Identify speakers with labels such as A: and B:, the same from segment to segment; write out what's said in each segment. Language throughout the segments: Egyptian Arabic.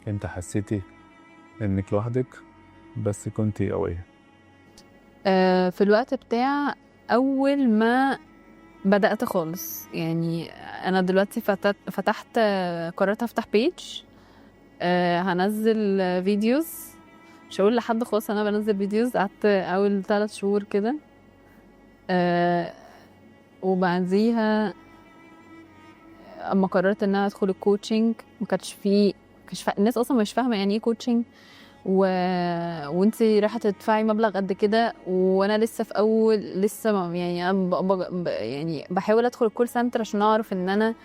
A: امتى حسيتي انك لوحدك بس كنتي قوية؟
B: في الوقت بتاع اول ما بدأت خالص، يعني انا دلوقتي فتحت، قررت افتح page، هنزل videos، مش هقول لحد خالص انا بنزل videos. قعدت اول 3 شهور كده، وبعديها اما قررت ان انا ادخل ال coaching ما كانش فيه، كانش الناس اصلا مش فاهمه يعني ايه coaching وانت رايحة تدفعي مبلغ قد كده، وانا لسه في اول، لسه ما يعني انا يعني بحاول ادخل ال call center عشان اعرف ان انا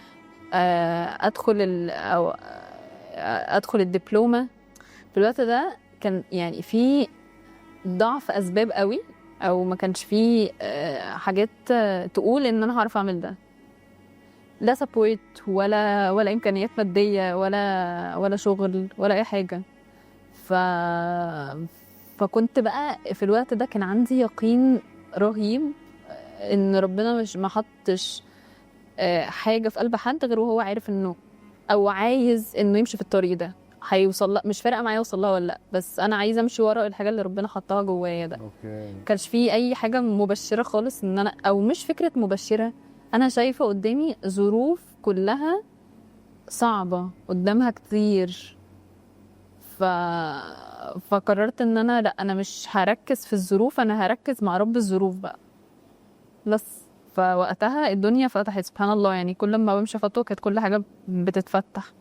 B: ادخل او ادخل الدبلومه. في الوقت ده كان يعني في ضعف اسباب قوي، او ما كانش فيه حاجات تقول ان انا هعرف اعمل ده، لا support ولا امكانيات مادية ولا شغل ولا اي حاجه. فكنت بقى في الوقت ده كان عندي يقين رهيب ان ربنا مش ما حطش حاجة في قلب حد غير وهو عارف انه او عايز انه يمشي في الطريق ده هيوصل لها. مش فارقه معايا يوصل لها ولا لا، بس انا عايزه امشي ورا الحاجة اللي ربنا حطها جوايا ده. كانش في اي حاجة مبشرة خالص ان انا، او مش فكرة مبشره، انا شايفه قدامي ظروف كلها صعبة قدامها كتير، فقررت ان انا لا، انا مش هركز في الظروف، انا هركز مع رب الظروف بقى بس. فوقتها الدنيا فتحت سبحان الله، يعني كل ما بمشي خطوة كانت كل حاجة بتتفتح.